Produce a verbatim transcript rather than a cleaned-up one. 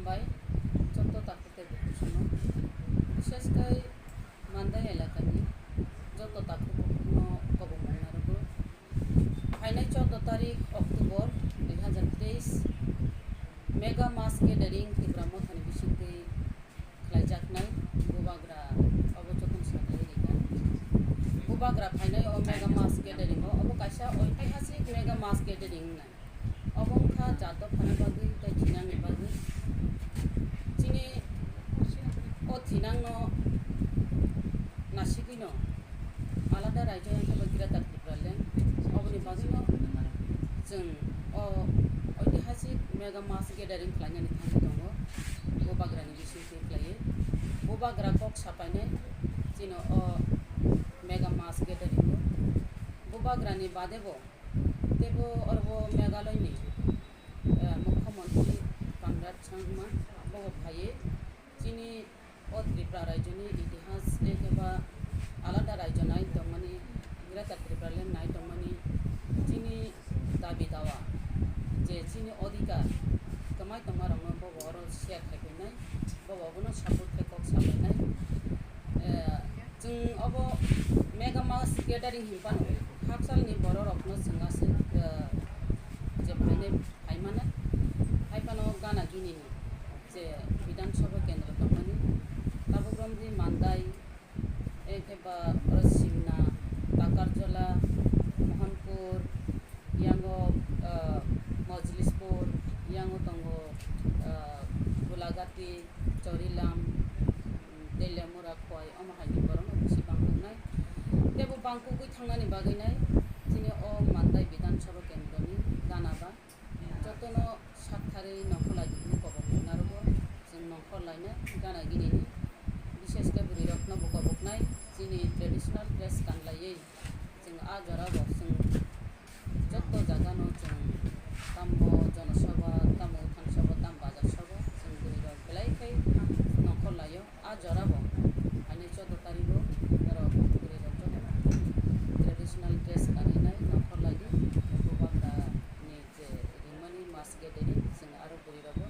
Bai, joto takhuk tei bukhuk songno, bishesh khai Mandai elakani joto takhuk bukhukno kobongmung narwgo. Phainai chordo tarik October dui hazar teis, Mega Mass Gathering Tipra Mothani bisingtwi khlaijaknai Bubagra, obo jotono sakhlai rikha. Bubagra phainai o Mega Mass Gathering o, obo kaisa oitihasik Mega Mass Gathering wngnai. Obo wngkha jat dophani bagwi tei thinangni bagwi. Chini o thinangno nasigwino alada raijyo wngkha Greater Tipraland. Oboni bagwino chwng o oitihasik Mega Mass Gathering khlainani thangwi tongo, Bubagrani bisingtwi khlaiwi. Bubagra kok sapainai chini o Mega Mass Gathering o. Bubagrani badebo teibo oro bo Meghalaya ni, eh, Mukhyamantri Conrad Sangma bo phaiwi chini o Tripura raijyoni itihas tei khe ba alada raijyo nai tongmani, Greater Tipraland nai tongmani chini dabi dawa je chini odhikar kwmai tongmarokno bobo oro share khai phainai, bobo abono support khe kok sa phainai. Eh, chwng obo Mega Mass Gathering hinphano hakchalni bororokno chwng aswk, eh, je phainai phaimano, haiphano gana ginini je Bidhan Sabha kendro tongmani, tabuk romdi Mandai, enkhe ba oro Simna, Takarjala, Mohanpur, yango, ah, Mojlispur, yango tongo, ah, Gulagati, Chorilam, Teliamura, Khowai, omo haini borokno bisi bang tongnai. Teibo bang kugui thangnani bagwi nai chini o Mandai Bidhan Sabha kendroni gana ba. Jotono sak tharwi nongkhor lai di hwnwi kobok narwgo. Chwng nongkhor lainai gana ginini, bishesh khe bwrwirokno bo koboknai chini traditional dress kanlaiwi chwng a jorao chwng jotto jagano chwng tamo jonosabha, tamo uthan sabha, tamo bazar sabha chwng bwrwirok belai khai nongkhor laio. A jorabo ani chordo tarigo norok bwrwirok joto traditional dress kanwi nai nongkhor lai di. Bubagra ni je ringmani mass gathering, chwng aro bwrwirokbo